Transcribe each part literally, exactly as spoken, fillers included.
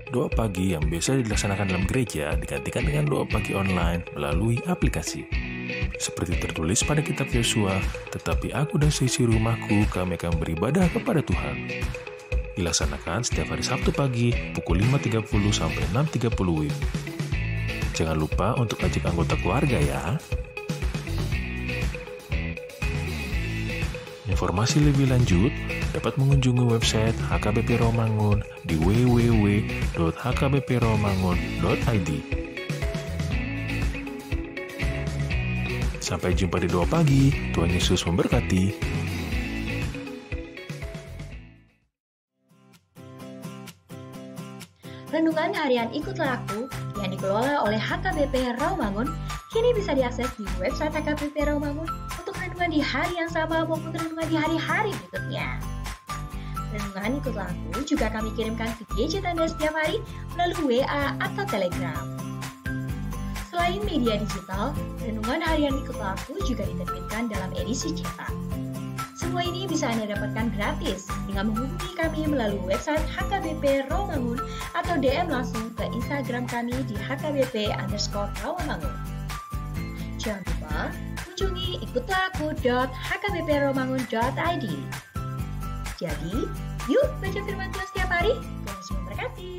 Doa pagi yang biasa dilaksanakan dalam gereja digantikan dengan doa pagi online melalui aplikasi. Seperti tertulis pada kitab Yosua, "Tetapi aku dan seisi rumahku, kami akan beribadah kepada Tuhan." Dilaksanakan setiap hari Sabtu pagi pukul lima tiga puluh sampai enam tiga puluh W I B. Jangan lupa untuk ajak anggota keluarga ya. Informasi lebih lanjut dapat mengunjungi website H K B P Rawamangun di w w w dot h k b p rawamangun dot i d. Sampai jumpa di Doa Pagi. Tuhan Yesus memberkati. Renungan Harian Ikutlah Aku yang dikelola oleh H K B P Rawamangun kini bisa diakses di website H K B P Rawamangun untuk renungan di hari yang sama maupun renungan di hari-hari berikutnya. Renungan Ikutlah Aku juga kami kirimkan ke gadget Anda setiap hari melalui W A atau Telegram. Selain media digital, Renungan Harian Ikutlah Aku juga diterbitkan dalam edisi cetak. Semua ini bisa Anda dapatkan gratis dengan menghubungi kami melalui website H K B P Rawamangun atau D M langsung ke Instagram kami di H K B P underscore Rawamangun. Jangan lupa kunjungi ikutlah aku dot h k b p rawamangun dot i d. Jadi, yuk baca firman Tuhan setiap hari. Tuhan Yesus memberkati.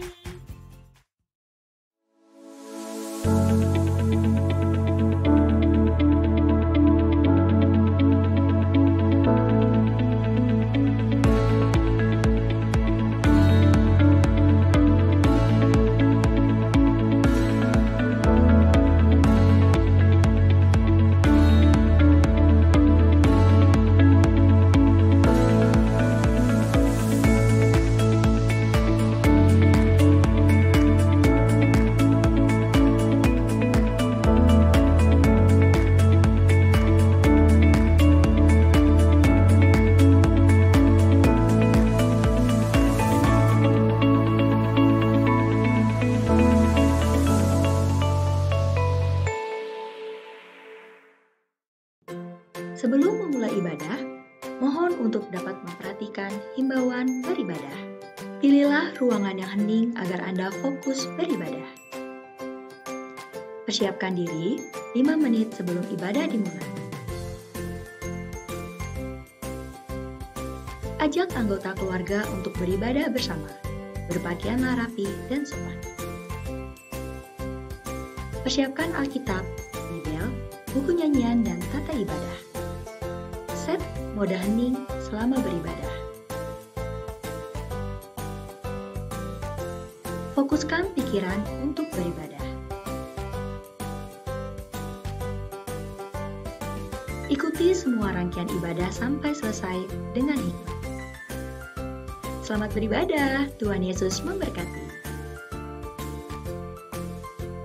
Sebelum memulai ibadah, mohon untuk dapat memperhatikan himbauan beribadah. Pilihlah ruangan yang hening agar Anda fokus beribadah. Persiapkan diri lima menit sebelum ibadah dimulai. Ajak anggota keluarga untuk beribadah bersama. Berpakaianlah rapi dan sopan. Persiapkan Alkitab, Bibel, buku nyanyian, dan tata ibadah. Set mode hening selama beribadah. Fokuskan pikiran untuk beribadah. Ikuti semua rangkaian ibadah sampai selesai dengan hikmat. Selamat beribadah, Tuhan Yesus memberkati.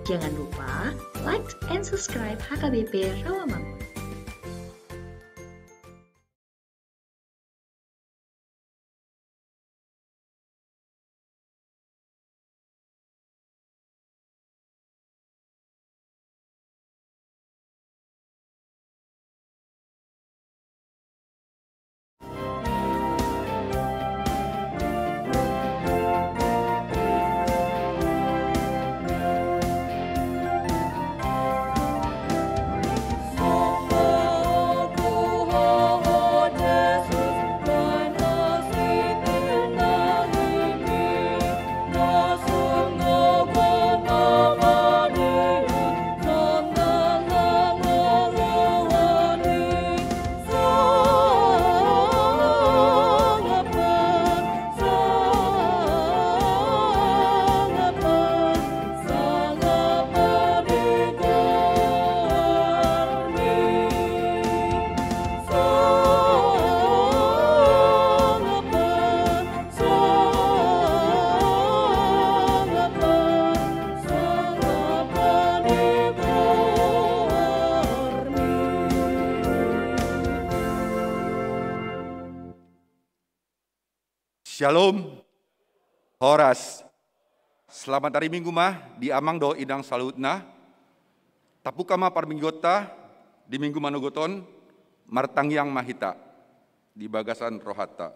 Jangan lupa like and subscribe H K B P Rawamangun. Syalom. Horas. Selamat hari Minggu ma di amang dohot inang saluhutna. Tampuk ma parmingguonta di Minggu manogot on, martangiang ma hita di bagasan rohanta.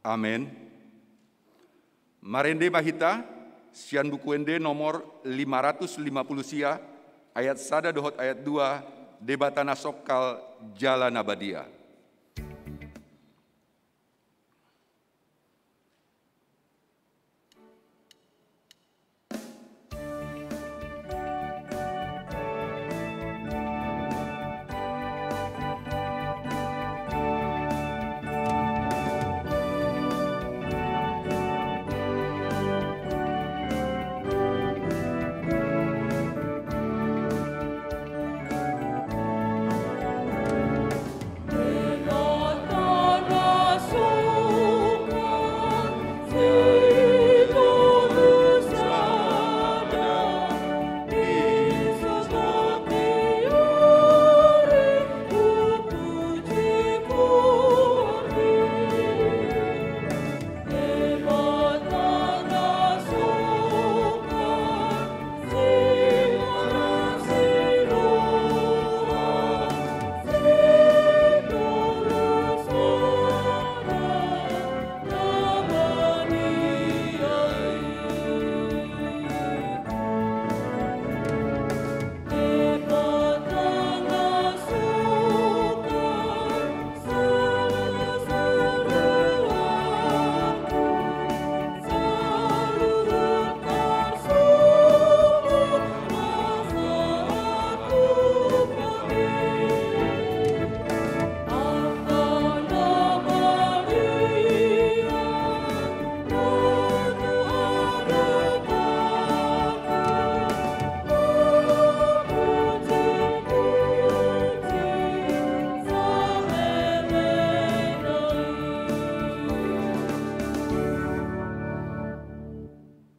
Amen. Marende ma hita sian Buku Ende nomor lima ratus lima puluh sia, ayat sada dohot ayat dua, Debata na songkal jala na badia.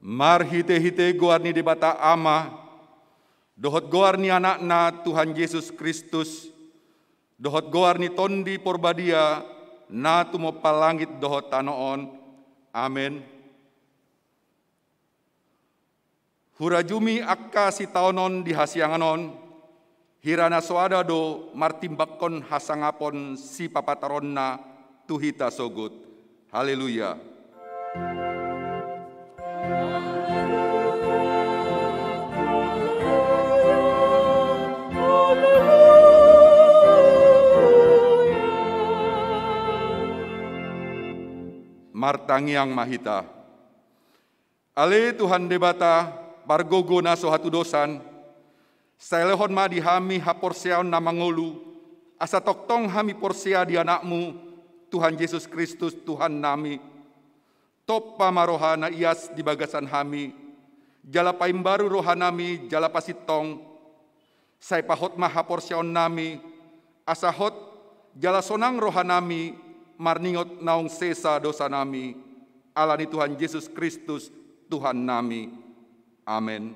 Marhitehite goar ni Debata Ama, dohot goar ni Anakna Tuhan Jesus Kristus, dohot goar ni Tondi Porbadia, na tumompa langit dohot tano on. Amen. Hurajumi angka sitaonon di hasiangan on, hira na soada do martimbangkon hasangapon sipapataronna tu hita sogot. Haleluya. Martangiang ma hita. Ale Tuhan Debata, pargogo na so hatudosan, sai lehon ma di hami haporseaon na mangolu, asa tongtong hami porsea di Anakmu, Tuhan Jesus Kristus, Tuhannami. Tompa ma roha na ias di bagasan hami, jala paimbaru rohanami jala pasintong, sai pahot ma haporseaonnami, asa hot jala sonang rohanami marningot naung sesa dosanami, ala ni Tuhan Jesus Kristus, Tuhannami. Amen.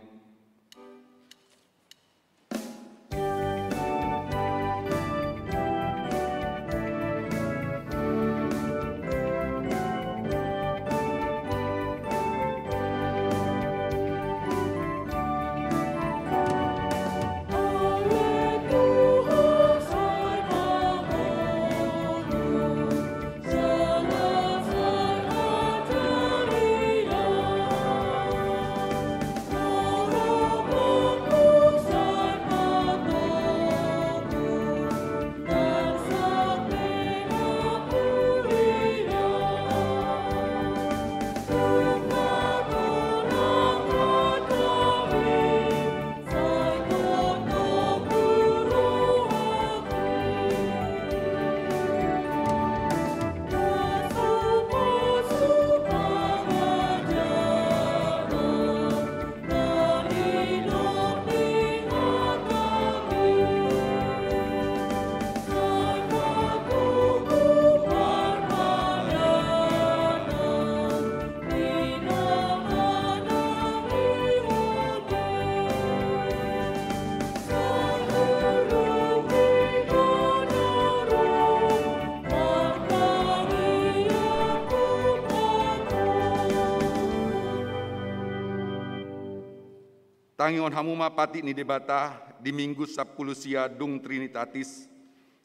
Tangihon hamu ma patik ni Debata di Minggu sampulu sia dung Trinitatis,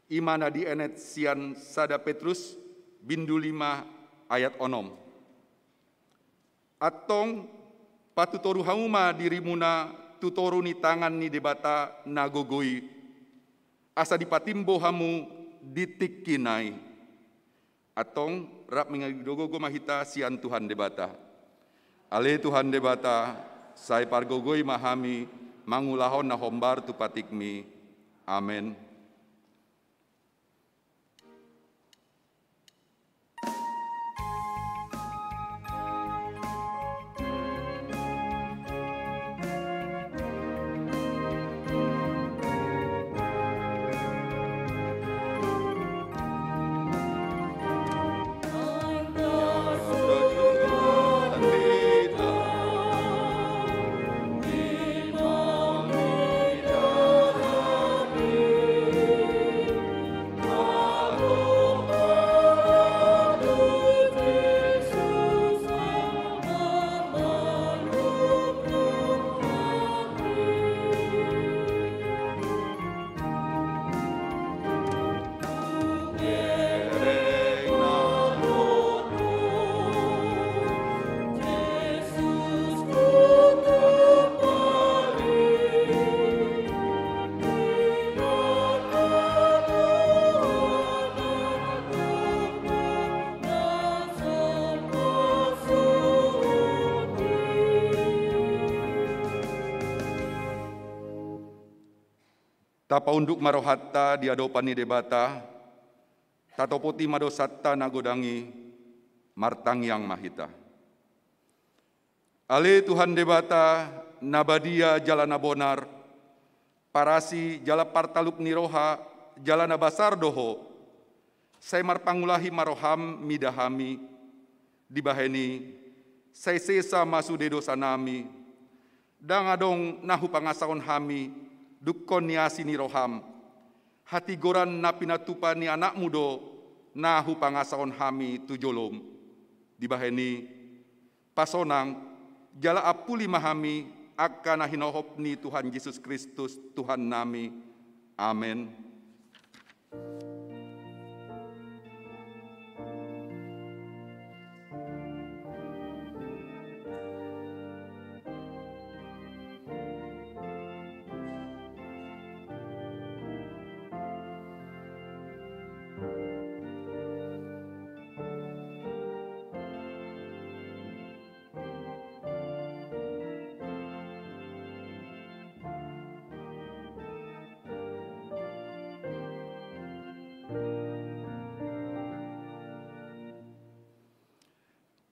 i ma na dienet sian sada Petrus, bindu lima, ayat onom. Antong, patutoru hamu ma dirimuna tu toru ni tangan ni Debata na gogo i, asa dipatimbo hamu di tingkina i. Antong, rap mangido gogo ma hita sian Tuhan Debata. Ale Tuhan Debata, sai pargogoi ma hami mangulahon na hombar tu patikmi. Amen. Tapaunduk ma rohanta di adopan ni Debata, tatopoti ma dosanta na godang i, martangiang ma hita. Ale Tuhan Debata, na badia jala na bonar, parasi jala partaluk ni roha, jala na basar do Ho. Sai marpangulahi ma roham mida hami, dibahen i, sai sesa ma sude dosanami, ndang adong na hupangasahon hami dungkon ni asi ni roham. Hatigoran na pinatupa ni Anakmu do na hupangasahon hami tu jolom. Dibahen i, pasonang, jala ampuli ma hami, angka na hinohop ni Tuhan Jesus Kristus, Tuhannami. Amen.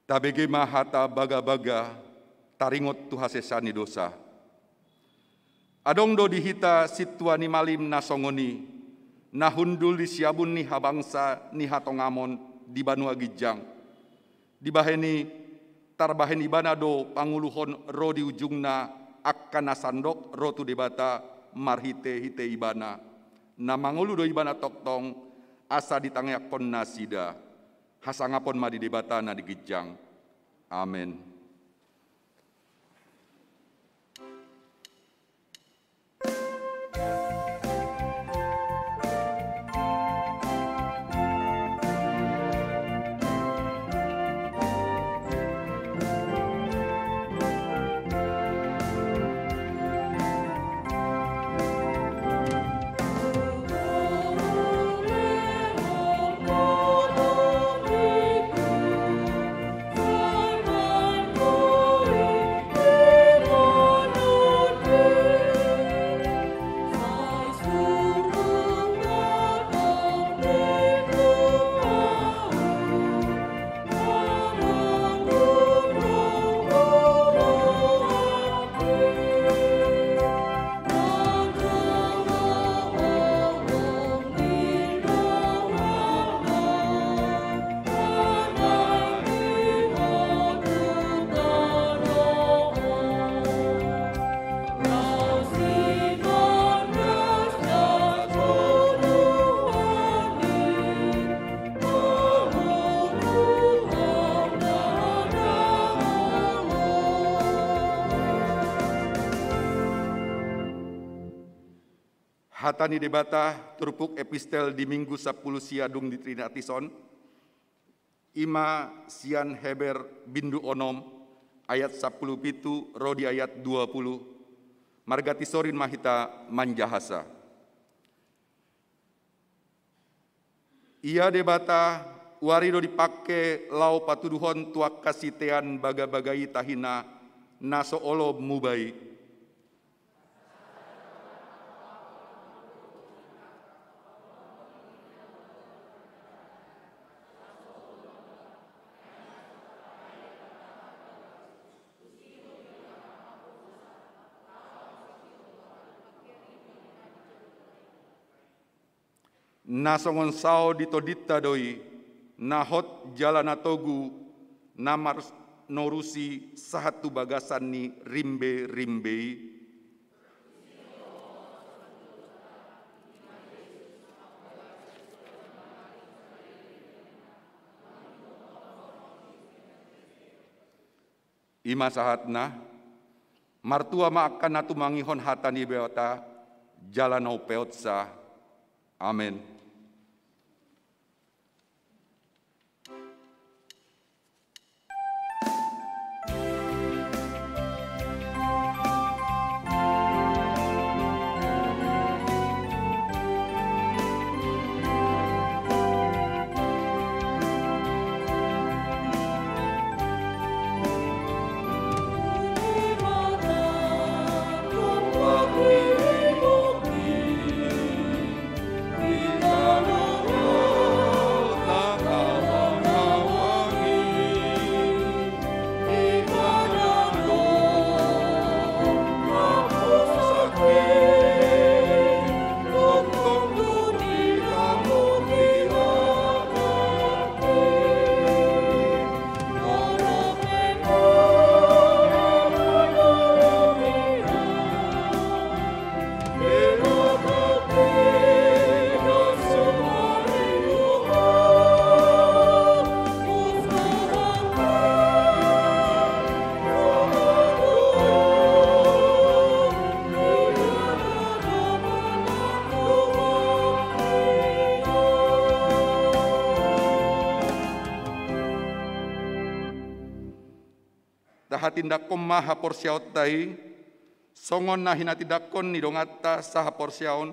Tabege ma hata bagabaga taringot tu hasesaan ni dosa. Adong do di hita sintua ni malim na songon i, na hundul di siabun ni habangsa ni hatongamon di banua ginjang. Dibahen i, tarbahen ibana do panguluhon ro di ujungna angka na sandok ro tu Debata marhitehite ibana. Na mangolu do ibana tongtong asa ditangiangkon nasida. Hasangapon ma di Debata na di ginjang. Amen. Hata ni Debata, turpuk epistel di Minggu sampulu sia dung di Trinitatis on. I ma sian Heber bindu onom ayat sampulu pitu ro di ayat dua pulu. Marganti sorin ma hita manjahasa. Ia Debata uari do dipangke laho patuduhon tu angka sitean bagabaga i tahina na so olo muba i. Na songon sao di tondinta do i, na hot jala na togu, na marnorusi sahat tu bagasan ni rimberimbe i. I ma sahatna. Martua ma angka na tumangihon hata ni Debata jala na umpeopsa. Amen. Tahatindanghon ma haporseaonta i, songon na hinatindangkon ni donganta sahaporseaon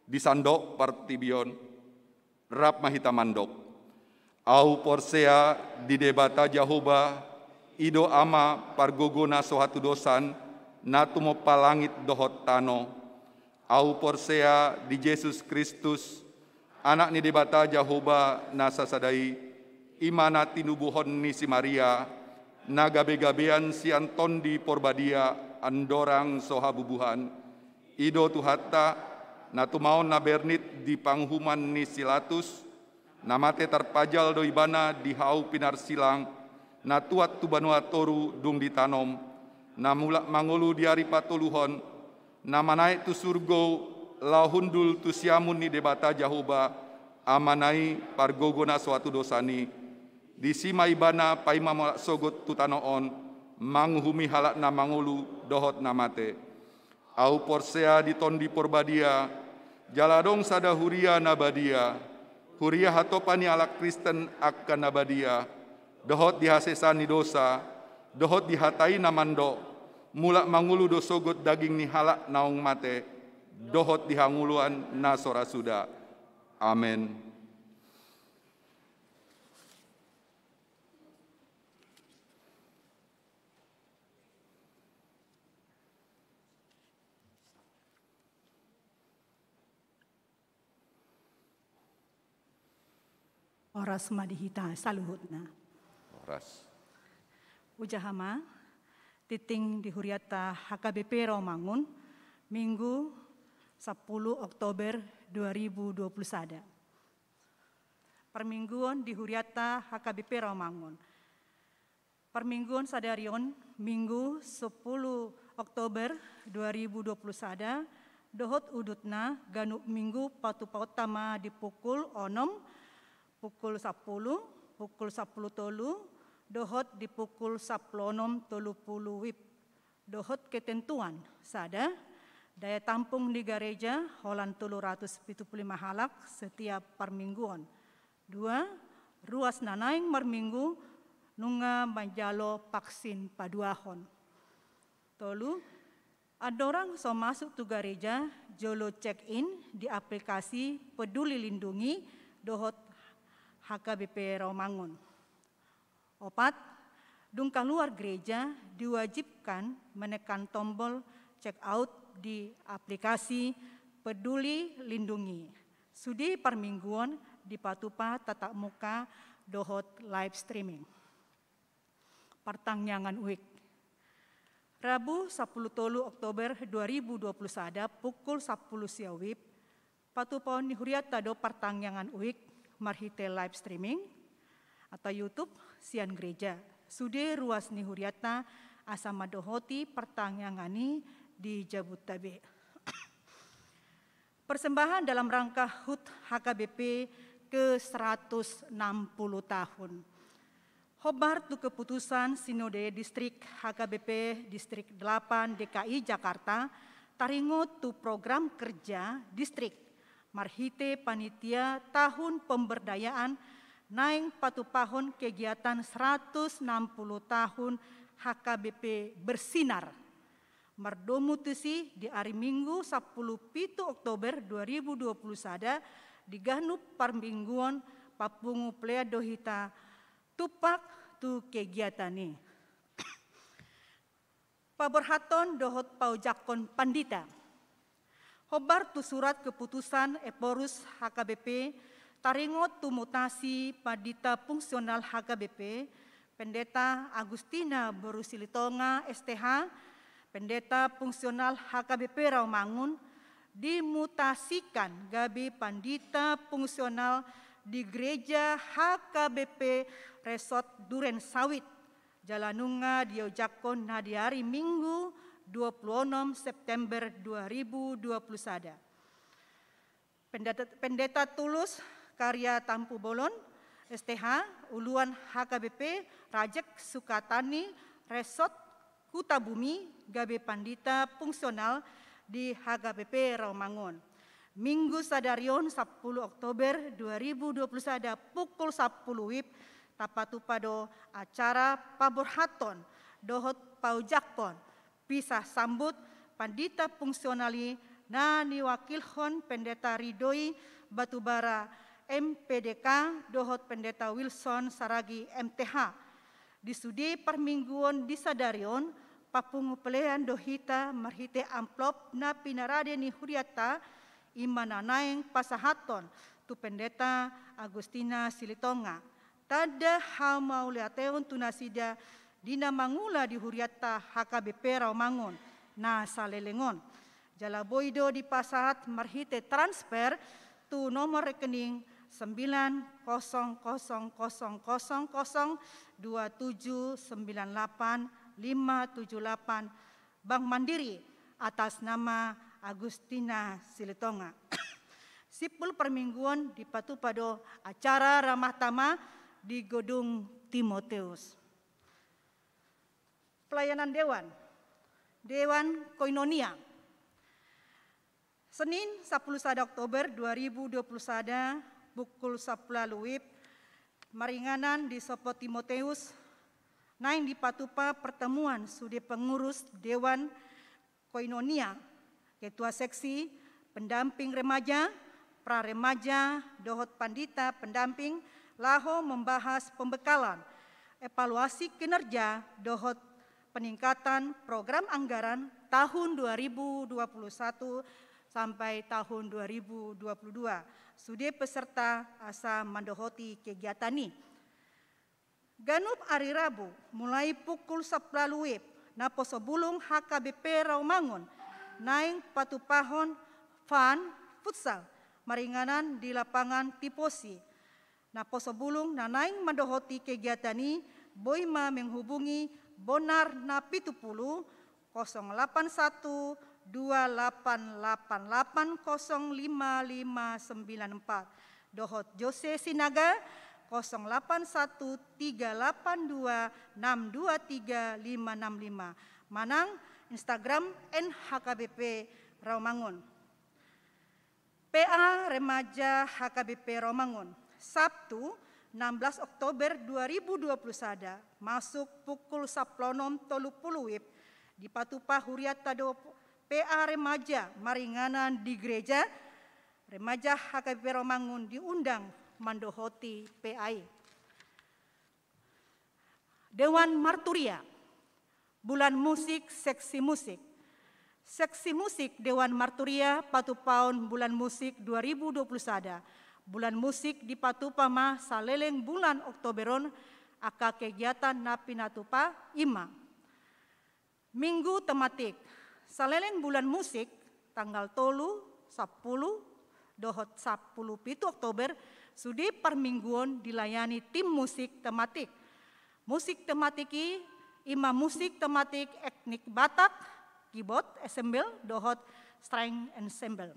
di sandok portibi on. Rap ma hita mandok. Ahu porsea di Debata Jahowa, i do Ama pargogona so hatudosan, na tumompa langit dohot tano. Ahu porsea di Jesus Kristus, Anak ni Debata Jahowa na sasada i, i ma na tinubuhon ni si Maria, na gabegabean sian Tondi Porbadia andorang so habubuhan. I do Tuhanta, na tumaon na bernit di panguhuman ni si Latus, na mate tarpajal do Ibana di hau pinarsilang, na tuat tu banua toru dung ditanom, na mulak mangolu di ari patoluhon, na manaek tu surgo laho hundul tu siamun ni Debata Jahowa, Amana i pargogona so hatudosan i. Disi ma Ibana paima mulak sogot tu tano on, manguhumi halak na mangolu dohot na mate. Ahu porsea di Tondi Porbadia, jala adong sada huria na badia, huria hatopan ni halak Kristen angka na badia, dohot di hasesaan ni dosa, dohot di hata i na mandok, mulak mangolu do sogot daging ni halak naung mate, dohot di hangoluan na so ra suda. Amen. Horas ma di hita saluhutna. Horas. Hujaha ma, tingting di hurianta H K B P Rawamangun, Minggu, sampulu Oktober dua ribu dua puluh sada. Parmingguon di hurianta H K B P Rawamangun. Parmingguon sadari on, Minggu, sampulu Oktober dua ribu dua puluh sada, dohot udutna ganup Minggu patupaonta ma di pukul onom, pukul sampulu, pukul sampulu tolu, dohot di pukul sampulu onom tolu pulu WIB. Dohot ketentuan, sada, daya tampung di gareja holan tolu ratus pitu pulu lima halak setiap parmingguon. Dua, Ruas na naeng marminggu nunga manjalo vaksin paduahon. Tolu, andorang so masuk tu gareja, jolo check in di aplikasi Peduli Lindungi dohot H K B P Rawamangun. Opat, dung kaluar gereja diwajibkan menekan tombol check out di aplikasi Peduli Lindungi. Sude parmingguon dipatupa tatap muka dohot live streaming. Partangiangan Week. Rabu sapuluh tolu Oktober dua ribu dua puluh sada pukul sapuluh siang WIB, patupaon ni huriata do partangiangan Week marhite live streaming atau YouTube sian gereja. Sude ruas ni huriata asa mandohoti partangiangan i di jabunta be. Persembahan dalam rangka HUT H K B P ke seratus enam puluh tahun. Hombar tu keputusan Sinode Distrik H K B P Distrik delapan D K I Jakarta, taringot tu program kerja distrik marhite panitia tahun pemberdayaan naeng patupahon kegiatan seratus enam puluh tahun H K B P bersinar. Mardomu tusi di ari Minggu sapuluh pitu Oktober dua ribu dua puluh sada di ganup parmingguon papungu pelean do hita tumpak tu kegiatan i. Paborhathon dohot paojakhon pandita. Hombar tu surat keputusan Ephorus H K B P taringot tu mutasi pandita fungsional H K B P, Pendeta Agustina boru Silitonga S T H, Pendeta fungsional H K B P Rawamangun, dimutasikan gabe pandita fungsional di Gereja H K B P Resort Duren Sawit, jala nunga diojakhon na di ari Minggu dua puluh onom September dua ribu dua puluh sada. Pendeta, Pendeta Tulus Karya Tampubolon, S T H, Uluan H K B P Rajek Sukatani Resort Kutabumi, gabe pandita fungsional di H K B P Rawamangun. Minggu sadari on sapuluh Oktober dua ribu dua puluh sada pukul sapuluh WIB, tapatupa do acara paborhathon dohot paojakhon pisah sambut pandita fungsional i na niwakilhon Pendeta Ridoi Batubara M P D K dohot Pendeta Wilson Saragi M T H. Di sude parmingguon di sadari on, papungu pelean do hita marhite amplop na pinarade ni huriata, i ma na naeng pasahathon tu Pendeta Agustina Silitonga. Tanda hamauliateon tu nasida di na mangula di huriata H K B P Rawamangun na saleleng on. Jala boi do dipasahat marhite transfer tu nomor rekening sembilan kosong kosong kosong kosong kosong dua tujuh sembilan delapan lima tujuh delapan, Bank Mandiri, atas nama Agustina Silitonga. Simpul parmingguon dipatupa do acara Ramah Tamah di Gedung Timoteus. Pelayanan Dewan, Dewan Koinonia. Senin sapuluh sada Oktober dua ribu dua puluh sada pukul sapuluh WIB, maringanan di Sopo Timoteus, naeng dipatupa pertemuan sude pengurus Dewan Koinonia, ketua seksi, pendamping remaja, pra remaja, dohot pandita pendamping, laho membahas pembekalan, evaluasi kinerja, dohot peningkatan program anggaran tahun dua ribu dua puluh satu sampai tahun dua ribu dua puluh dua. Sude peserta asa mandohoti kegiatan i. Ganup ari Rabu, mulai pukul sapuluh WIB, naposo bulung H K B P Rawamangun naeng patupahon fun futsal maringanan di lapangan Tifosi. Naposo bulung na naeng mandohoti kegiatan i boi ma menghubungi bonar na pitu pulu, kosong delapan satu dua delapan delapan delapan kosong lima lima sembilan empat, dohot Jose Sinaga, kosong delapan satu tiga delapan dua enam dua tiga lima enam lima, manang Instagram N H K B P Rawamangun. P A Remaja H K B P Rawamangun, Sabtu, enam belas Oktober dua ribu dua puluh sada, masuk pukul sampulu onom tolu pulu WIB, dipatupa hurianta do P A remaja maringanan di gereja, remaja H K B P Rawamangun diundang mandohoti P A i. Dewan Marturia, bulan musik, seksi musik. Seksi musik Dewan Marturia patupaon bulan musik dua ribu dua puluh sada. Bulan musik dipatupa ma saleleng bulan Oktober on. Angka kegiatan na pinatupa i ma: Minggu tematik. Saleleng bulan musik, tanggal tolu, sampulu, dohot sampulu pitu Oktober, sude parmingguon dilayani tim musik tematik. Musik tematik i, i ma musik tematik etnik Batak, keyboard ensemble, dohot string ensemble.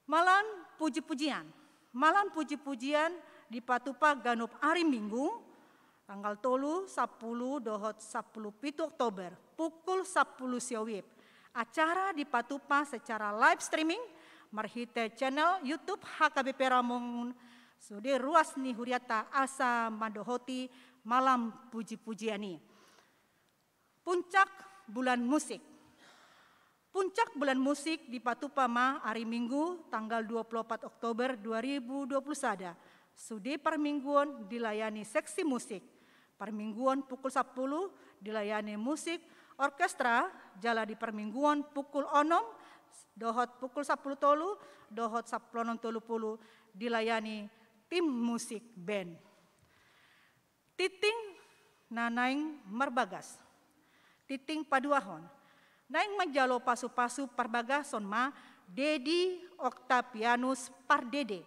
Malam puji-pujian. Malam puji-pujian dipatupa ganup ari Minggu, tanggal tolu, sampulu, dohot sampulu pitu Oktober, pukul sampulu sian WIB. Acara dipatupa secara live streaming marhite channel YouTube H K B P Rawamangun. Sude ruas ni hurianta asa mandohoti malam puji-pujian i. Puncak bulan musik. Puncak bulan musik dipatupa ma ari Minggu, tanggal dua puluh opat Oktober dua ribu dua puluh sada. Sude parmingguon dilayani seksi musik. Parmingguon pukul sampulu dilayani musik orkestra, jala di parmingguon pukul onom dohot pukul sampulu tolu dohot sampulu onom tolu pulu dilayani tim musik band. Tingting na naeng marbagas. Tingting paduahon. Naeng manjalo pasu-pasu parbagason ma Dedi Oktavianus Pardede,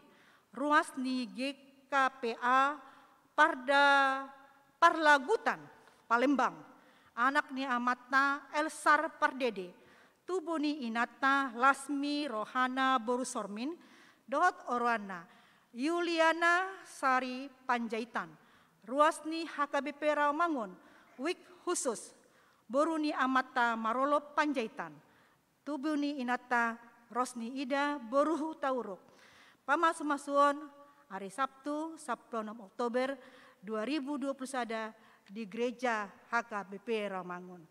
ruas ni G K P A Parda-, Parlagutan, Palembang. Anak ni amanta Elsar Pardede, tubu ni inanta Lasmi Rohana boru Sormin, dohot oroanna Yuliana Sari Panjaitan, ruas ni H K B P Rawamangun, wijk khusus, boru ni amanta Marolop Panjaitan, tubu ni inanta Rosni Ida boru Hutauruk. Pamasu-masuon ari Sabtu, sampulu onom Oktober dua ribu dua puluh sada, di Gereja H K B P Rawamangun.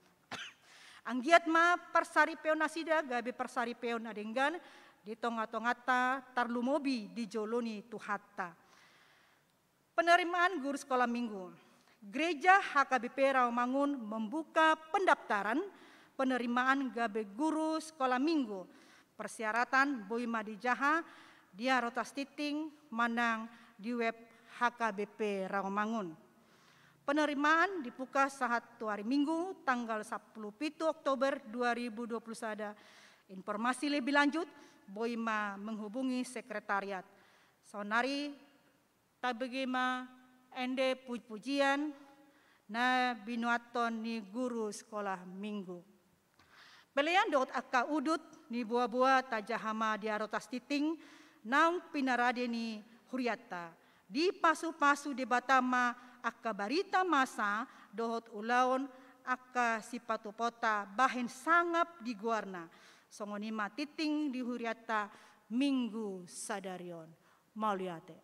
Anggiat ma parsaripeon nasida gabe parsaripeon na denggan di tonga-tonganta, tarlumobi di jolo ni Tuhanta. Penerimaan guru sekolah minggu. Gereja H K B P Rawamangun membuka pendaftaran penerimaan gabe guru sekolah minggu. Persyaratan boi ma dijaha di arotas tingting manang di web H K B P Rawamangun. Penerimaan dibuka sahat tu ari Minggu, tanggal sampulu pitu Oktober dua ribu dua puluh sada. Informasi lebih lanjut boi ma menghubungi sekretariat. Saonari tabege ma ende puji-pujian na binuathon ni guru sekolah minggu. Pelean dohot angka udut ni boa-boa tajaha ma di arotas tingting naung pinarade ni hurianta. Dipasu-pasu Debata ma angka barita masa dohot ulaon angka sipatupaonta bahen sangap di goarna. Songon i ma tingting di hurianta Minggu sadari on. Mauliate.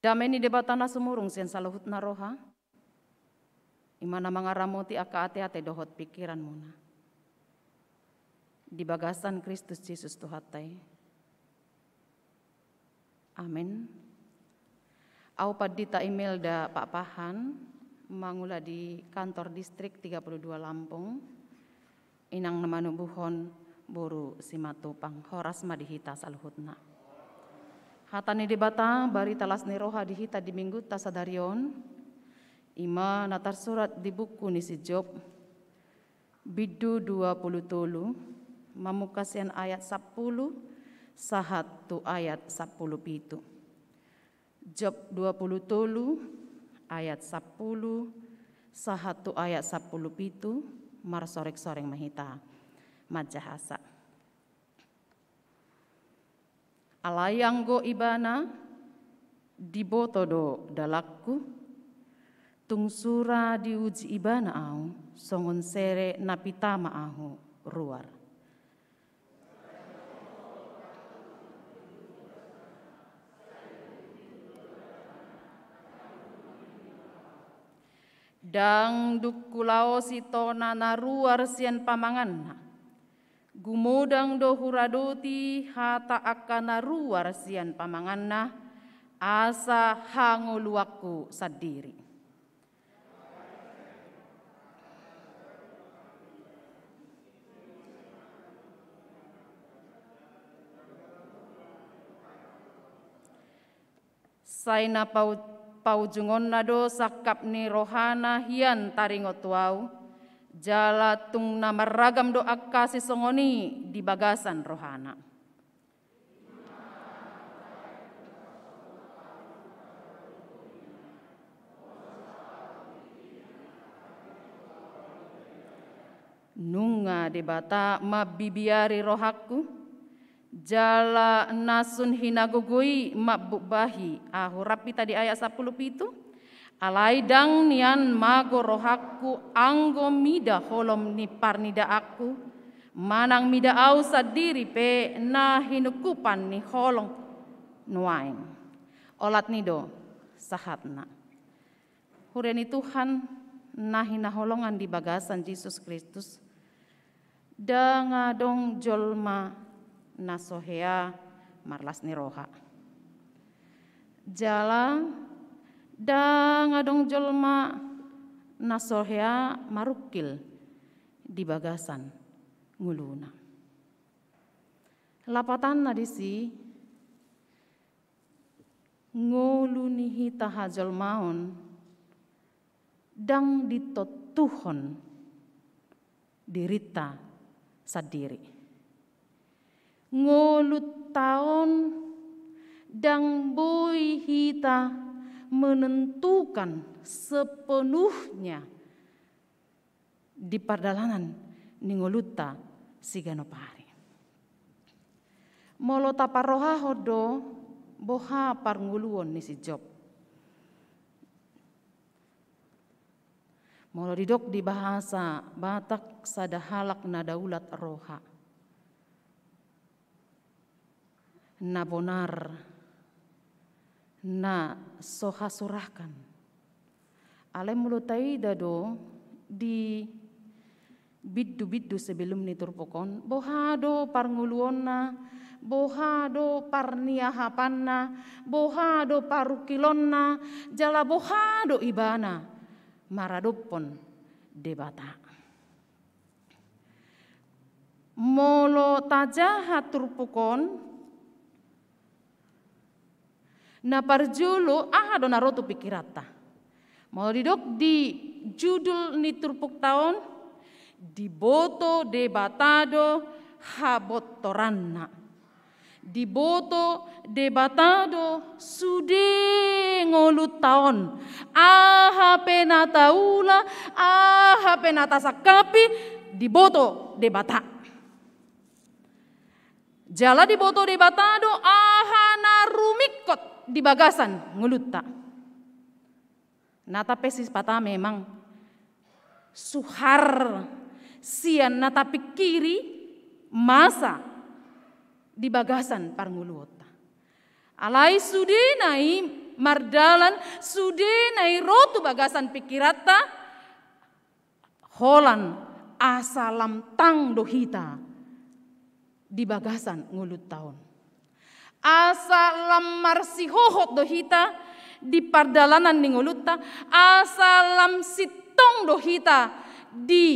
Dame ni Debata na sumurung sian saluhutna roha, i ma na mangaramoti angka ateate dohot pingkiranmuna di bagasan Kristus Jesus Tuhanta i. Amen. Au Pandita Imelda Pakpahan, mangula di kantor distrik tiga puluh dua Lampung, inang na manubuhon boru Simatupang. Horas ma di hita saluhutna. Hata ni Debata, barita las ni roha di hita di Minggunta sadari on, i ma na tarsurat di buku ni si Job, bindu dua puluh tolu, mamungka sian ayat sampulu sahat tu ayat sampulu pitu. Job dua puluh tolu ayat sampulu sahat tu ayat sampulu pitu, marsoreng-soreng ma hita manjahasa. Alai anggo ibana, diboto do dalanku, tung sura diuji ibana ahu, songon sere na pita ma ahu ruar. Ndang dung hulaosi tona na ruar sian pamanganna. Gumodang do huradoti hata angka na ruar sian pamanganna, asa hangoluanku sandiri. Sai na pau-, paujungonna do sangkap ni rohana hian taringot tu ahu, jala tung na marragam do angka sisongon i di bagasan rohana. Nunga Debata mambibiari rohangku, jala na sun hinagogo i mambubahi ahu. Rap hita di ayat sampulu pitu. Alai ndang nian mago rohangku anggo mida holom ni parnidaanku, manang mida ahu sandiri pe na hinungkupan ni holong nuaeng. Olat ni i do sahatna. Huria ni Tuhan na hinaholongan di bagasan Jesus Kristus, ndang adong jolma na so hea marlas ni roha. Jala ndang adong jolma na so hea marungkil di bagasan ngoluna. Lapatanna disi, ngolu ni hita hajolmaon ndang ditontuhon dirinta sandiri. Ngolunta on ndang boi hita menentukan sepenuhnya di pardalanan ni ngolunta siganup ari. Molo taparrohahon do boha parngoluon ni si Job. Molo didok di bahasa Batak, sada halak na daulat roha. Na bonar, na so hasurakan. Alai molo taida do di bindu-bindu sebelum ni turpuk on, boha do parngoluonna, boha do parniahapanna, boha do parungkilonna, jala boha do ibana maradophon Debata. Molo tajaha turpuk on, na parjolo aha do na ro tu pingkiranta? Molo didok di judul ni turpukta on, diboto Debata do habontoranna. Diboto Debata do sude ngolunta on. Aha pe na taula, aha pe na tasangkapi, diboto Debata. Jala diboto Debata do aha na rumingkot di bagasan ngolunta. Nata pe sipata memang suhar sian na tapingkiri masa di bagasan parngoluonta. Alai sudena i mardalan sude na i ro tu bagasan pingkiranta, holan asa lam tang do hita di bagasan ngolunta on. Asa lam marsihohot do hita di pardalanan ni ngolunta, asa lam sintong do hita di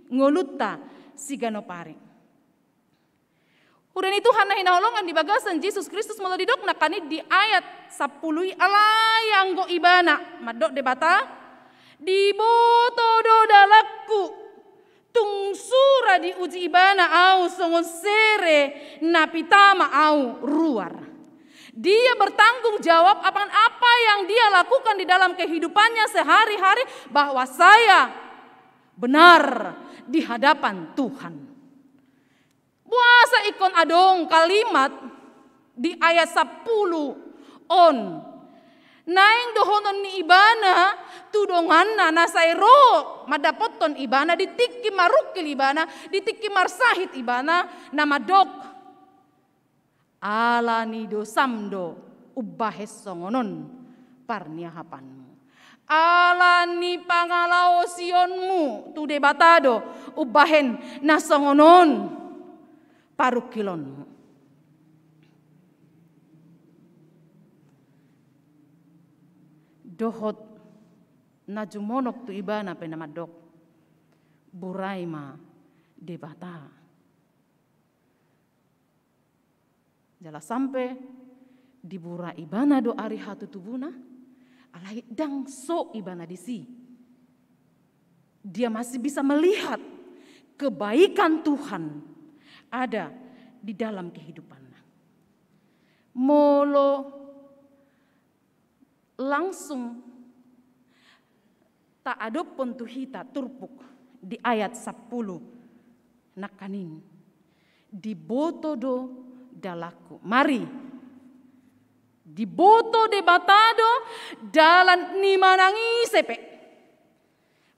ngolunta siganup ari. Huria ni Tuhan na hinaholongan di bagasan Jesus Kristus, molo didok nangkaning di ayat sampulu i, alai anggo ibana, mandok Debata, diboto do dalanku, tung sura diuji ibana ahu songon sere na pitama ahu ruar. Dia bertanggung jawab akan apa yang dia lakukan di dalam kehidupannya sehari-hari, bahwa saya benar di hadapan Tuhan. Boasa ingkon adong kalimat di ayat sampulu on? Naeng dohonon ni ibana tu donganna na sai ro mandapothon ibana di tingki marungkil ibana, di tingki marsahit ibana, na mandok, ala ni dosam do umbahen songon on parniahapanmu. Ala ni pangalaosionmu tu Debata do umbahen na songon on parungkilonmu. Dohot na jumonok tu ibana pe na mandok, burai ma Debata. Jala sampe dibura ibana do ari hatutubuna, alai ndang so ibana disi. Dia masih bisa melihat kebaikan Tuhan ada di dalam kehidupanna. Molo langsung taadophon tu hita turpuk di ayat sampulu nangkaning, diboto do dalanku. Mari, diboto Debata do dalan ni manang ise pe.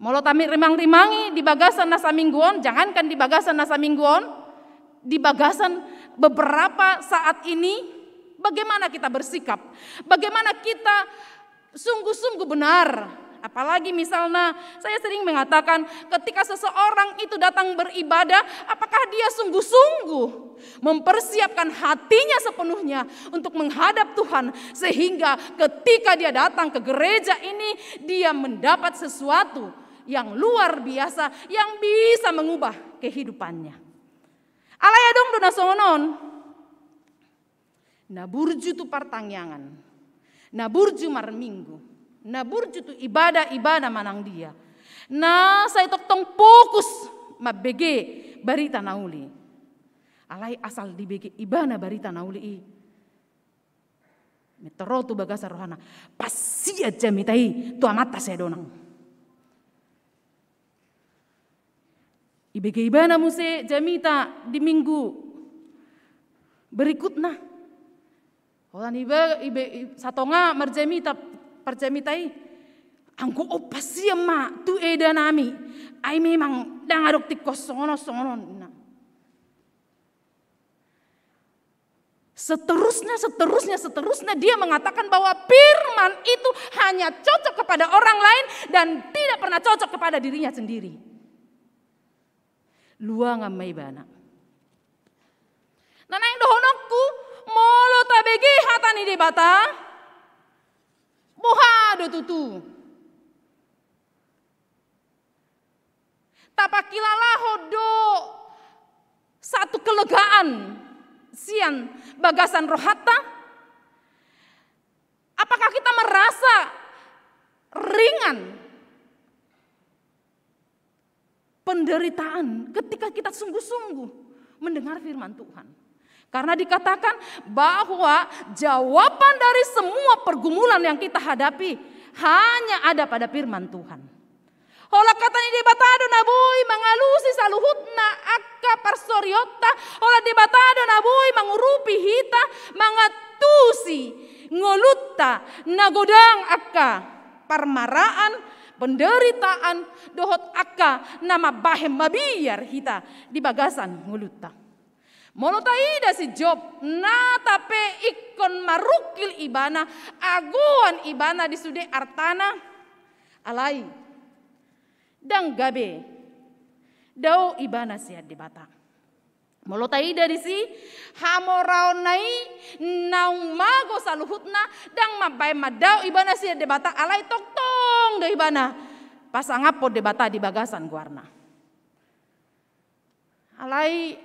Molo tarimang-rimangi di bagasan na saminggu on, jangankan di bagasan na saminggu on, di bagasan beberapa saat ini, bagaimana kita bersikap, bagaimana kita sungguh-sungguh benar. Apalagi misalnya, saya sering mengatakan, ketika seseorang itu datang beribadah, apakah dia sungguh-sungguh mempersiapkan hatinya sepenuhnya untuk menghadap Tuhan, sehingga ketika dia datang ke gereja ini, dia mendapat sesuatu yang luar biasa yang bisa mengubah kehidupannya. Alai adong do na songon on. Na burju tu partangiangan, na burju marminggu, na burju tu ibadah-ibadah manang dia, na sai tongtong fokus mambege barita na uli. Alai asal dibege ibana barita na uli i, mintor ro tu bagasan rohana, pasian jamita i tu amanta siadonang. Ibege ibana muse jamita di minggu berikutna. Holan iba, ibe, i-, satonga marjamita, parjamita i. Anggo on pasian ma tu eda nami. Ai memang ndang adong tingkos songon on, songon on. Nah. Seterusnya, seterusnya, seterusnya, dia mengatakan bahwa firman itu hanya cocok kepada orang lain dan tidak pernah cocok kepada dirinya sendiri. Luangan ma ibana. Na naeng dohononku, molo tabege hata ni Debata, boha do tutu? Tapangkilalahon do satu kelegaan sian bagasan rohanta? Apakah kita merasa ringan penderitaan ketika kita sungguh-sungguh mendengar firman Tuhan? Karena dikatakan bahwa jawaban dari semua pergumulan yang kita hadapi hanya ada pada firman Tuhan. Holan hata ni Debata do na boi mangalusi saluhutna angka parsorionta, holan Debata do na boi mangurupi hita, mangantusi ngolunta na godang angka parmaraan, penderitaan, dohot angka na mambahen mabiar hita di bagasan ngolunta. Molo taida si Job, nata pe ingkon marungkil ibana, agoan ibana di sude artana, alai ndang gabe dao ibana sian Debata. Molo taida disi, hamoraonna i naung mago saluhutna, ndang mambaen mandao ibana sian Debata, alai tongtong do ibana pasangaphon Debata di bagasan goarna. Alai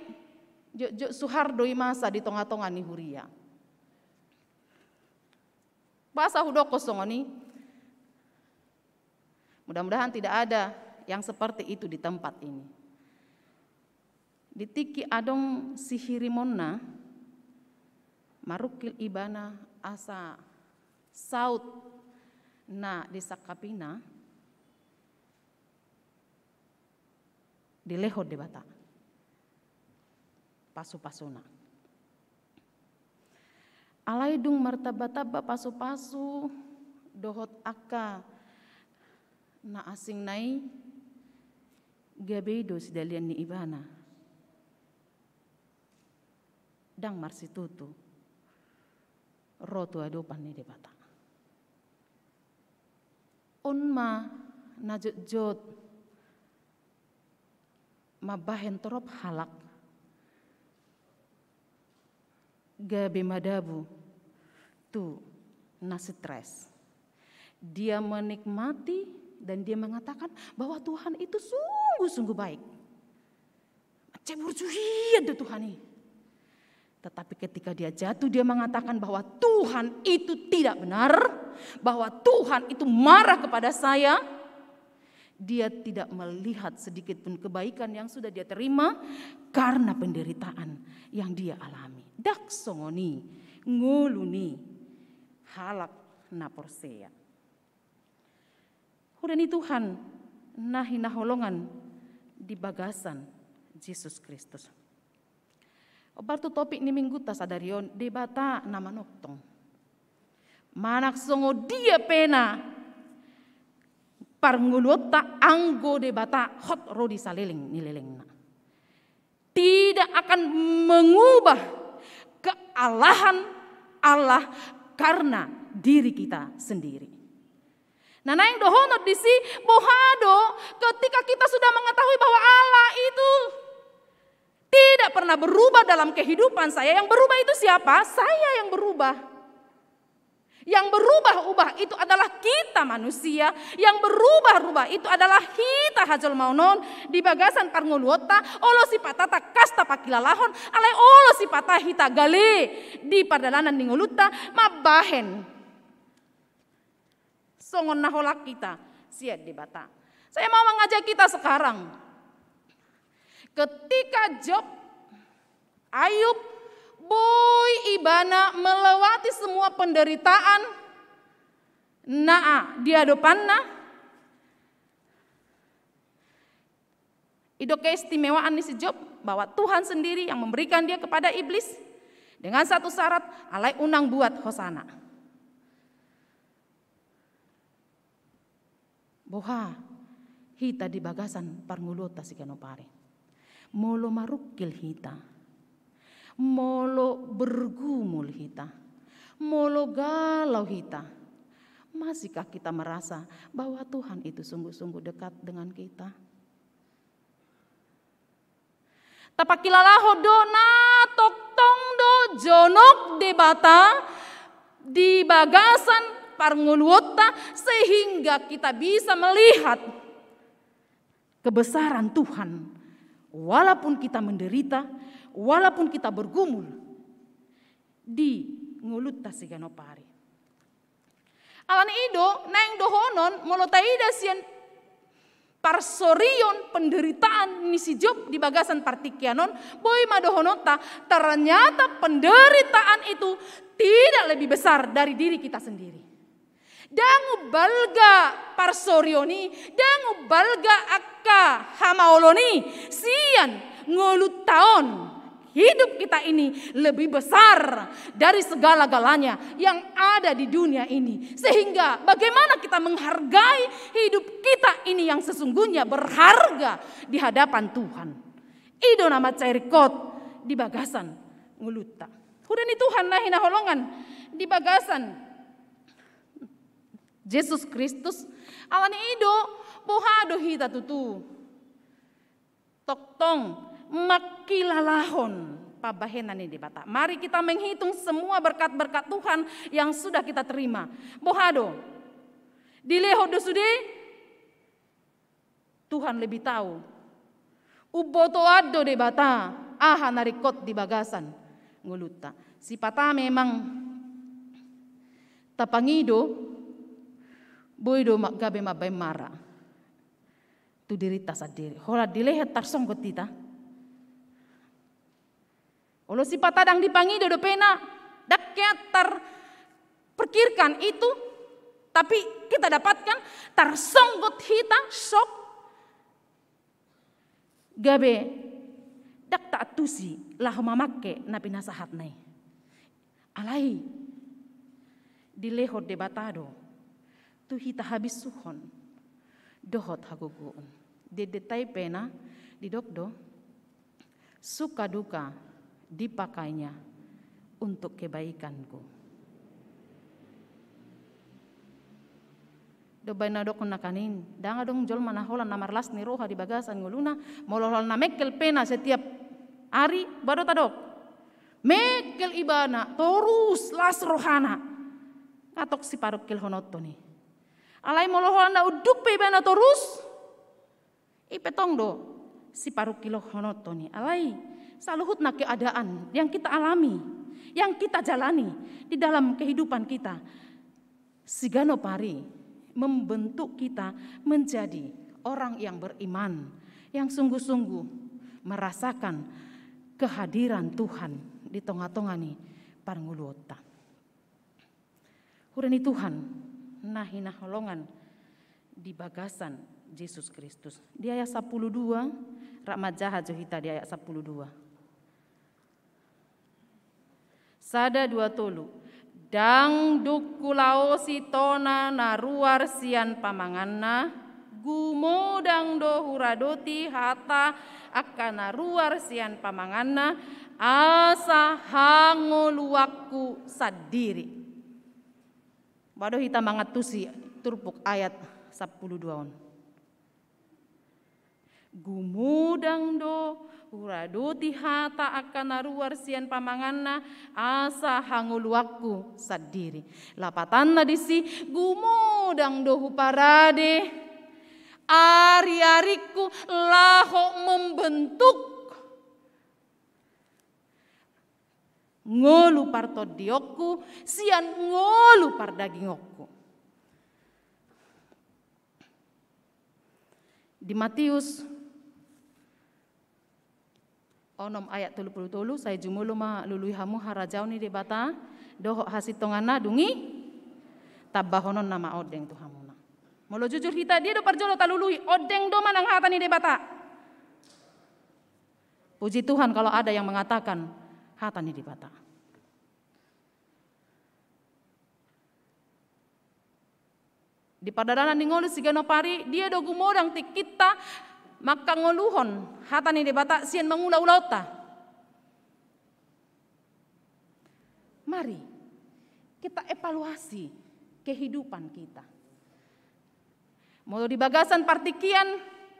jotjot suhar do i masa di tongatonga ni huria. Boasa hudokkon songon i? Mudah-mudahan tidak ada yang seperti itu di tempat ini. Di tingki adong sihirimonna, marungkil ibana asa saut na disangkapina, dilehon Debata pasupasuna. Alai dung martambatamba pasupasu dohot angka na asingna i, gabe i do sidalian ni ibana ndang marsitutu ro tu adopan ni Debata. On ma na jotjot mambahen torop halak gabe madabu tu na stres. Dia menikmati dan dia mengatakan bahwa Tuhan itu sungguh-sungguh baik. Mansai burju hian do Tuhan i. Tetapi ketika dia jatuh, dia mengatakan bahwa Tuhan itu tidak benar, bahwa Tuhan itu marah kepada saya. Dia tidak melihat sedikit pun kebaikan yang sudah dia terima karena penderitaan yang dia alami. Ndang songon i ngolu ni halak na porsea. Huria ni Tuhan na hinaholongan di bagasan Jesus Kristus. Hombar tu topik ni minggunta sadari on, Debata na manongtong. Manang songon dia pe na parngoluonta, anggo Debata hot ro di saleleng ni lelengna, tidak akan mengubah kealahan Allah karena diri kita sendiri. Na naeng dohonon disi, boha do ketika kita sudah mengetahui bahwa Allah itu tidak pernah berubah dalam kehidupan saya, yang berubah itu siapa? Saya yang berubah. Yang berubah-ubah itu adalah kita manusia, yang berubah-rubah itu adalah hita hajolmaon on. Di bagasan parngoluonta, olo sipata tangkas tapangkilalahon, alai olo sipata hita gale di pardalanan ni ngolunta mambahen songon na holan hita sian Debata. Saya mau mengajak kita sekarang. Ketika Job, Ayub, boi ibana melewati semua penderitaan na di adopanna, i do keistimewaan ni si Job, bahwa Tuhan sendiri yang memberikan dia kepada iblis dengan satu syarat, alai unang buat hosana. Boha hita di bagasan parngoluonta siganup ari? Molo marungkil hita, molo bergumul hita, molo galau hita, masihkah kita merasa bahwa Tuhan itu sungguh-sungguh dekat dengan kita? Tapangkilalahon do na tongtong do jonok Debata di bagasan parngoluonta, sehingga kita bisa melihat kebesaran Tuhan, walaupun kita menderita, walaupun kita bergumul di ngolunta siganup ari. Alani i do naeng dohonon, molo taida sian parsorion, penderitaan ni si Job di bagasan partingkian on, boi ma dohononta, ternyata penderitaan itu tidak lebih besar dari diri kita sendiri. Ndang umbalga parsorion i, ndang umbalga angka hamaolon i sian ngolunta on. Hidup kita ini lebih besar dari segala-galanya yang ada di dunia ini. Sehingga bagaimana kita menghargai hidup kita ini yang sesungguhnya berharga di hadapan Tuhan? I do na mansai ringkot di bagasan ngolunta. Huria ni Tuhan na hinaholongan di bagasan Jesus Kristus, alani i do, boha do hita tutu tongtong mangkilalahon pambahenan ni Debata. Mari kita menghitung semua berkat-berkat Tuhan yang sudah kita terima. Boha do? Dilehon do sude? Tuhan lebih tahu. Umbotoan do Debata aha na ringkot di bagasan ngolunta. Sipata memang tapangido, boi do ma-, gabe mambahen mara tu dirinta sandiri. Holan dilehon tarsonggot hita. Olo sipata ndang dipangido dope na, ndang hea terpikirkan itu, tapi kita dapatkan, tarsonggot hita, shock, gabe ndang taantusi laho mamangke na pinasahatna i. Alai dilehon Debata do tu hita habisuhon dohot hagogoon. Di endenta i pe na didok do, suka duka dipakainya untuk kebaikanku. Do baen na dok na kanin, ndang adong jolma na holan na marlas ni roha di bagasan ngoluna, molo holan na mengkel pe na setiap ari, ba do tadok. Mengkel ibana, torus las rohana. Nga tong siparungkilhononton i. Alai molo holan na unduk pe ibana torus, i pe tong do siparungkilhononton i. Alai saluhutna keadaan yang kita alami, yang kita jalani di dalam kehidupan kita, siganop ari membentuk kita menjadi orang yang beriman, yang sungguh-sungguh merasakan kehadiran Tuhan di tonga-tonga ni parngoluonta. Huria ni Tuhan na hinaholongan di bagasan Jesus Kristus. Di ayat sampulu dua, rap manjaha jo hita di ayat sampulu dua. Sada, dua, tolu. Ndang dung hulaosi tona na ruar sian pamanganna, gumodang do huradoti hata angka na ruar sian pamanganna, asa hangoluanku sandiri. Ba do hita mangantusi turpuk ayat sampulu dua on. Gumodang do huradoti hata angka na ruar sian pamanganna, asa hangoluanku sandiri. Lapatanna disi, gumodang do huparade ariaringku laho membentuk ngolu partondionku sian ngolu pardagingonku. Di Matius onom ayat tolu pulu tolu, sai jumolo ma lului hamu harajaon ni Debata dohot hasintonganna, dung i tambahononna ma ondeng tu hamuna. Molo jujur hita, dia do parjolo talului, ondeng do manang hata ni Debata? Puji Tuhan kalau ada yang mengatakan hata ni Debata. Di pardalanan ni ngolu siganop ari, dia do gumodang tingkinta mangkangoluhon hata ni Debata sian mangula ulaonta? Mari kita evaluasi kehidupan kita. Molo di bagasan partingkian,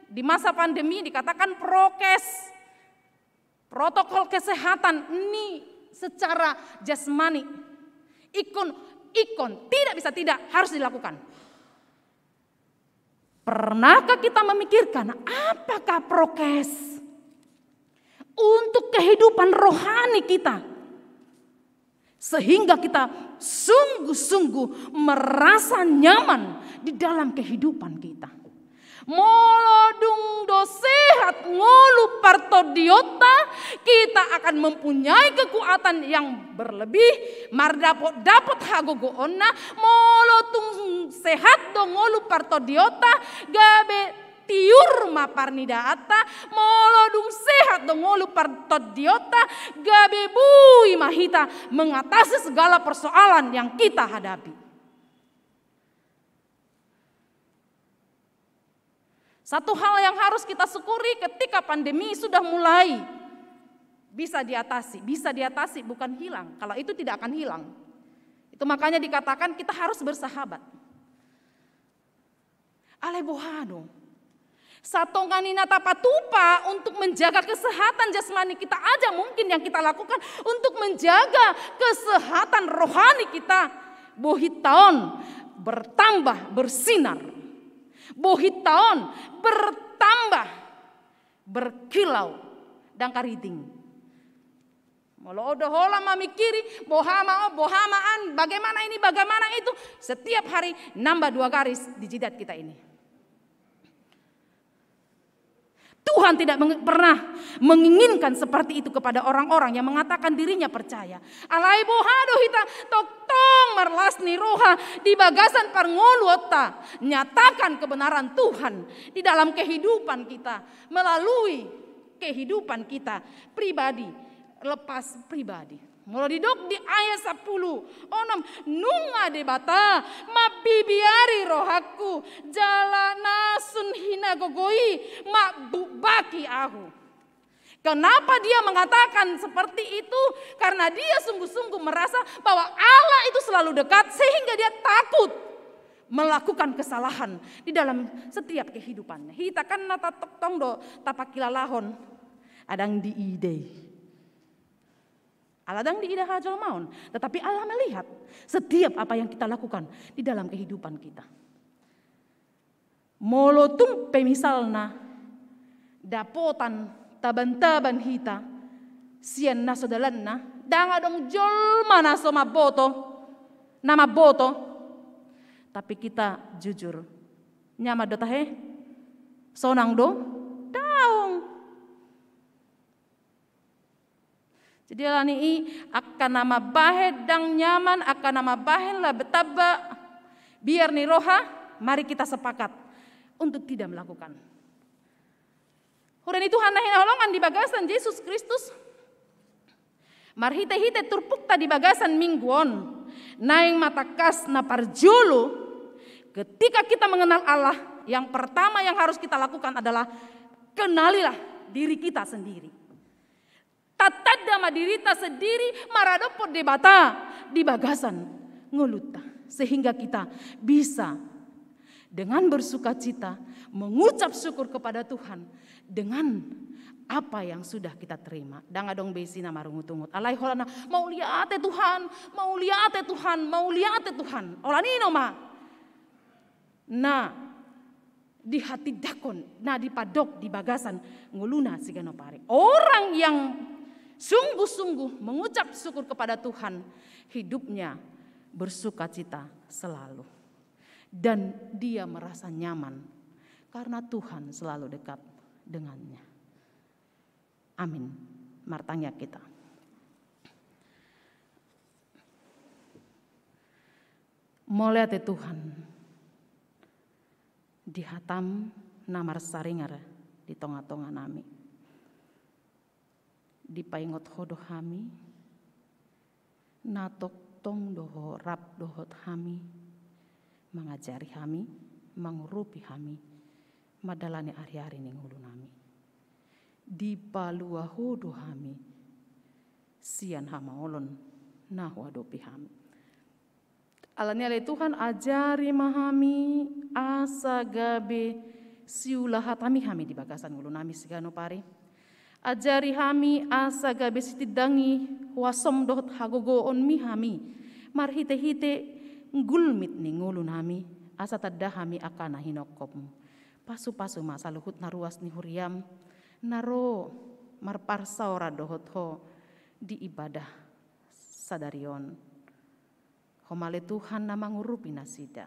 di masa pandemi dikatakan prokes, protokol kesehatan ini secara jasmani. Ingkon, ingkon, tidak bisa tidak, harus dilakukan. Pernahkah kita memikirkan apakah prokes untuk kehidupan rohani kita, sehingga kita sungguh-sungguh merasa nyaman di dalam kehidupan kita? Molo dung do sehat ngolu partondionta, kita akan mempunyai kekuatan yang berlebih, mardapot-dapot hagogoonna. Molo tung sehat do ngolu partondionta, gabe tiur ma parnidaanta. Molo dung sehat do ngolu partondionta, gabe boi ma hita mengatasi segala persoalan yang kita hadapi. Satu hal yang harus kita syukuri, ketika pandemi sudah mulai, Bisa diatasi, bisa diatasi, bukan hilang. Kalau itu tidak akan hilang. Itu makanya dikatakan kita harus bersahabat. Alai boha do? Satonga ni na tapatupa untuk menjaga kesehatan jasmani kita aja mungkin yang kita lakukan untuk menjaga kesehatan rohani kita. Bohita on bertambah bersinar. Bohita on bertambah berkilau dan kariting. Molo do holan mamikiri, boha ma on, boha ma an, bagaimana ini, bagaimana itu, setiap hari nambah dua garis di jidat kita ini. Tuhan tidak meng- pernah menginginkan seperti itu kepada orang-orang yang mengatakan dirinya percaya. Alai boha do hita tongtong marlas ni roha di bagasan parngoluonta, nyatakan kebenaran Tuhan di dalam kehidupan kita melalui kehidupan kita pribadi lepas pribadi. Molo didok di ayat sapuluh onom, nunga Debata mambibiari rohangku, jala na sun hinagogo i mambukbaki ahu. Kenapa dia mengatakan seperti itu? Karena dia sungguh-sungguh merasa bahwa Allah itu selalu dekat sehingga dia takut melakukan kesalahan di dalam setiap kehidupannya. Hita kan na tatongtong do tapakilalahon, adong diida. Allah adong diida hajolmaon, tetapi Allah melihat setiap apa yang kita lakukan di dalam kehidupan kita. Molo tung pe misalna dapotan taban-taban hita sian na so dalanna, ndang adong jolma na so mamboto, na mamboto. Tapi kita jujur, nyaman do tahe? Sonang do? Daong. Jadi alani i, angka na mambahen ndang nyaman, angka na mambahen labe tamba biar ni roha, mari kita sepakat untuk tidak melakukan. Huria ni Tuhan na hinaholongan di bagasan Jesus Kristus, marhite-hite turpukta di bagasan minggu on, naeng ma tangkas na parjolo, ketika kita mengenal Allah, yang pertama yang harus kita lakukan adalah kenalilah diri kita sendiri. Tatanda ma dirita sendiri maradophon Debata di bagasan ngolunta, sehingga kita bisa dengan bersukacita mengucap syukur kepada Tuhan dengan apa yang sudah kita terima. Ndang adong be isi na marungut-ungut. Alai holan na, mauliate Tuhan, mauliate Tuhan, mauliate Tuhan. Holan i nama na dihatindangkon, na dipadok di bagasan ngoluna siganup ari. Orang yang sungguh-sungguh mengucap syukur kepada Tuhan, hidupnya bersukacita selalu. Dan dia merasa nyaman karena Tuhan selalu dekat dengannya. Amin. Martangiang hita. Mauliate Tuhan, di hataM na marsaringar di tonga-tonga nami. Dipaingot Ho do hami, na tongtong do Ho rap dohot hami, mangajari hami, mangurupi hami, mandalani ari-ari ni ngolu nami. Dipalua Ho do hami sian hamaolon na huadopi hami. Alani ale Tuhan, ajari ma hami asa gabe siula hataMi hami di bagasan ngolu nami siganup ari. Ajari hami asa gabe sitindangi huasoM dohot hagogoonMi hami marhite-hite gulmit ni ngolu nami, asa tanda hami angka na hinophopMu. Pasu-pasu ma saluhut na ruas ni huriaM na ro marparsaoran dohot Ho di ibadah sadari on. Ho ma ale Tuhan na mangurupi nasida.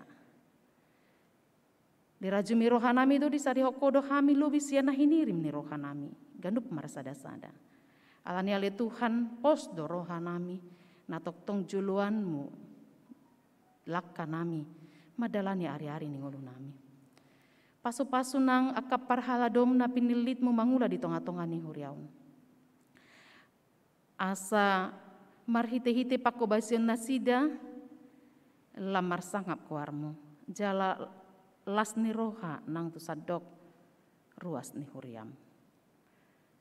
Dirajumi roha nami do, disarihon Ho do hami lobi sian na hinirim ni roha nami ganup marsada-sada. Alani ale Tuhan, pos do roha nami na tongtong joloanMu langka nami mandalani ari-ari ni ngolu nami. Pasu-pasu nang angka parhaladoM na pinillitMu mangula di tonga-tonga ni huria on. Asa marhite-hite panghobasion nasida lam marsangap goarMu, jala las ni roha nang tu sandok ruas ni huriaM.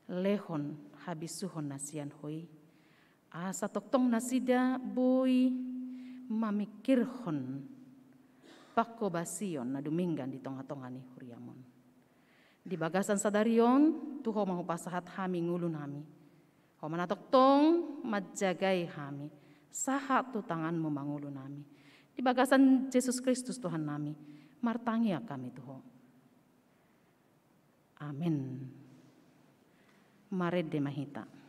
Lehon habisuhon na sian Ho i, asa tongtong nasida boi mamingkirhon panghobasion na dumenggan di tongatonga ni huriaM on. Di bagasan sadari on, tu Ho ma hupasahat hami ngolunami. Ho ma na tongtong manjagai hami, sahat tu tanganMu ma ngolunami. Di bagasan Jesus Kristus Tuhannami, martangiang hami tu Ho. Amen. Marende ma hita.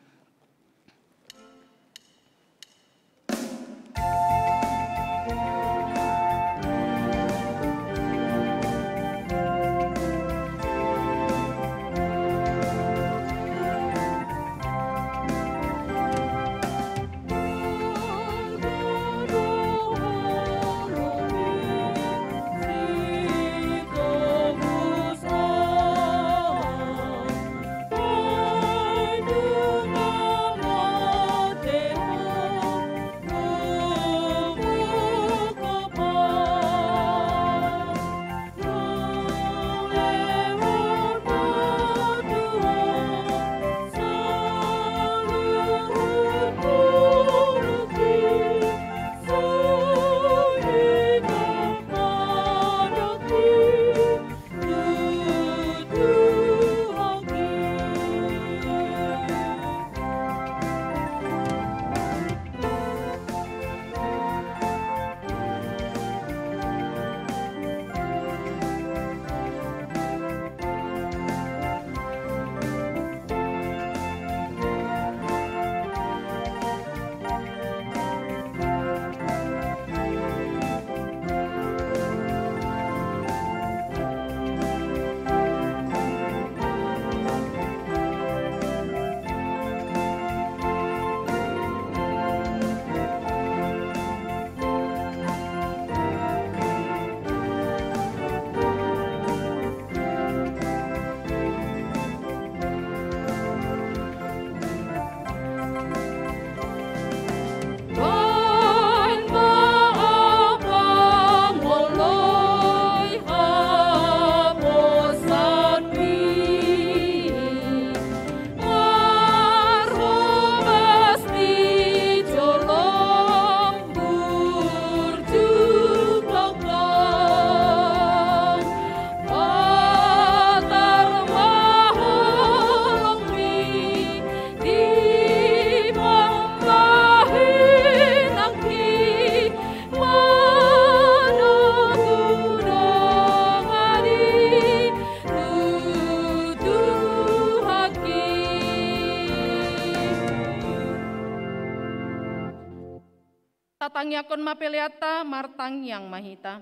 Tatangiangkon ma peleanta, martangiang ma hita.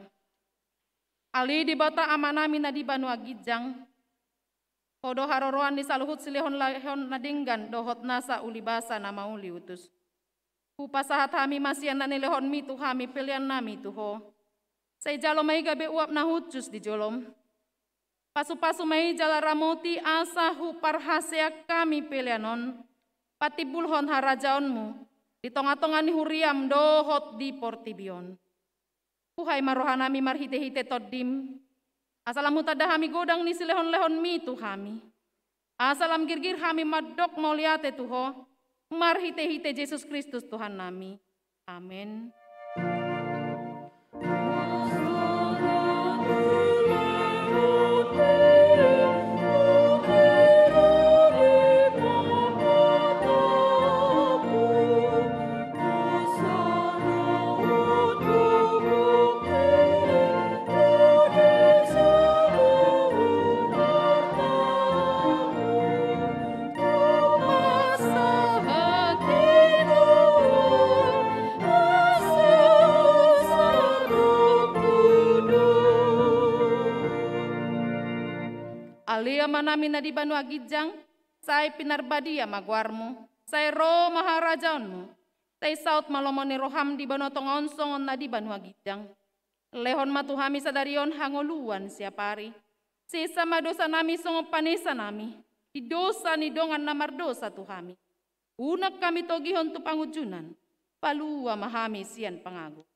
Ale Debata Amanami na di banua ginjang, Ho do haroroan ni saluhut silehonlehon na denggan dohot nasa ulibasa na mauliutus. Hupasahat hami ma sian na nilehonmi tu hami peleannami tu Ho. Sai jalo ma i gabe uap na hushus di jolom. Pasupasu ma i jala ramoti asa huparhaseang hami pelean on patimbulhon harajaonmu di tongatonga ni huriam dohot di portibi on. Huhai ma rohanami marhitehite Tondim, asa lam hutanda hami godang ni silehonlehonmi tu hami. Asa lam girgir hami mandok mauliate tu Ho, marhitehite Jesus Kristus Tuhannami. Amen. Ale Amanami na di banua ginjang, sai pinarbadia ma goarmu, sai ro ma harajaonmu, sai saut ma lomo ni roham di banua tonga on songon na di banua ginjang. Lehon ma tu hami sadari on hangoluan siapari. Sesa ma dosanami songon panesanami di dosa ni dongan na mardosa tu hami. Unang hami togihon tu pangunjunan, palua ma hami sian pangago.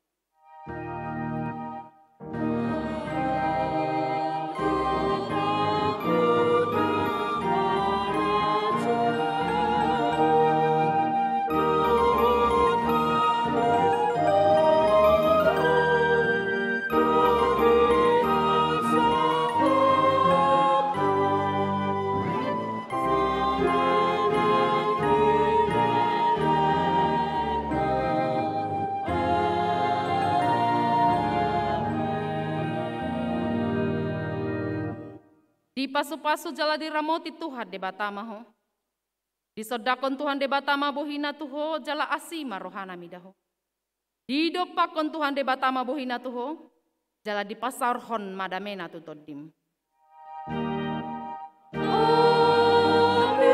Dipasupasu jala diramoti Tuhan Debata ma ho. Disondangkon Tuhan Debata ma bohina tu ho jala asi ma rohana mida ho. Didompakkon Tuhan Debata ma bohina tu ho, jala dipasaorhon ma damena tu tondim. Amin,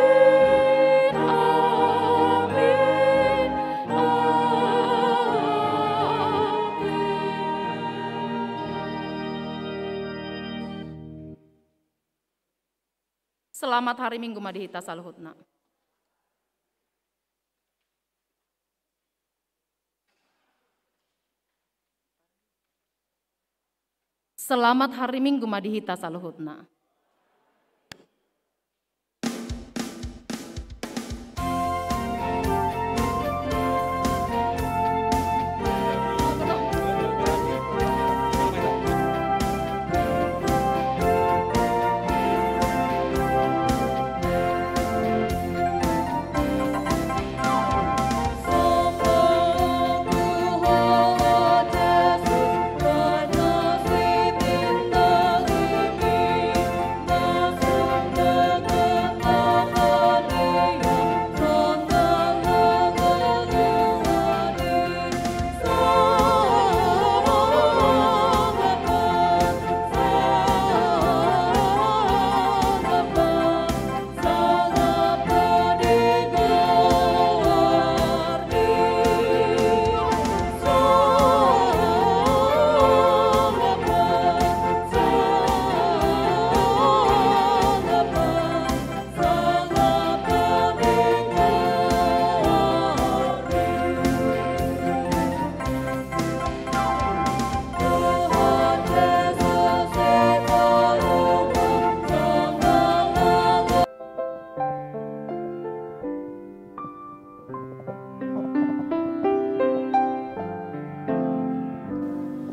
amin, amin. Selamat hari Minggu ma di hita saluhutna. Selamat hari Minggu ma di hita saluhutna.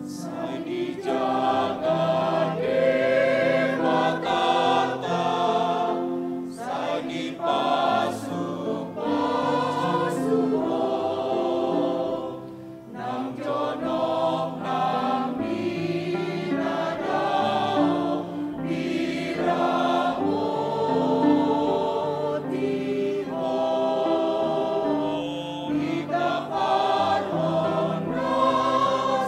Sai dijaga Debatanta, sai dipasupasu ho, nang jonok nang binadao diramoti ho. Ditamparhon na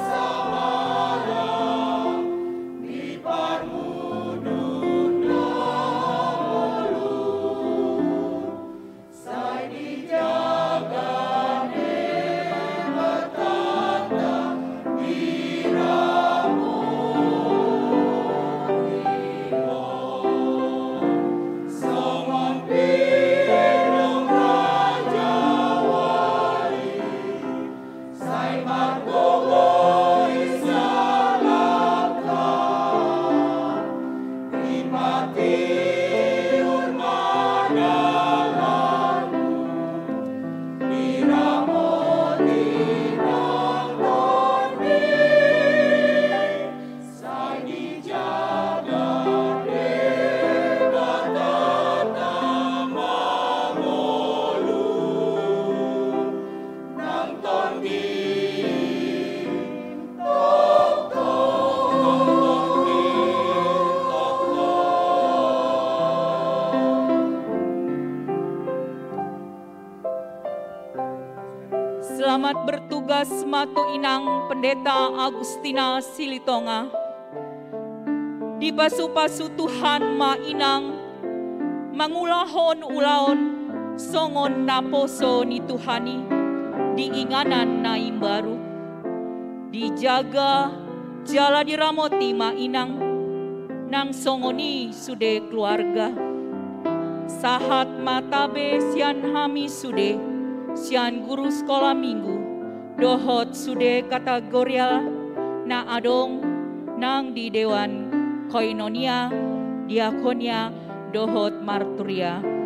samaran di parmundun na ngolu. Sai dijaga Debatanta, diramoti ho. Songon pinung rajawali, sai margogoi salangka, dipatiur ma dalanmu, diramoti nang tondi. Sai dijaga Debatanta ma ngolu nang tondi, tongtong. Selamat bertugas ma tu Inang Pendeta Agustina Silitonga. Dipasupasu Tuhan ma Inang mangulahon ulaon songon naposo ni Tuhan i di inganan na imbaru. Dijaga jala diramoti ma Inang, nang songon i sude keluarga. Sahat ma tabe sian hami sude, sian guru sekolah minggu dohot sude kategorial na adong nang di dewan koinonia, diakonia dohot marturia.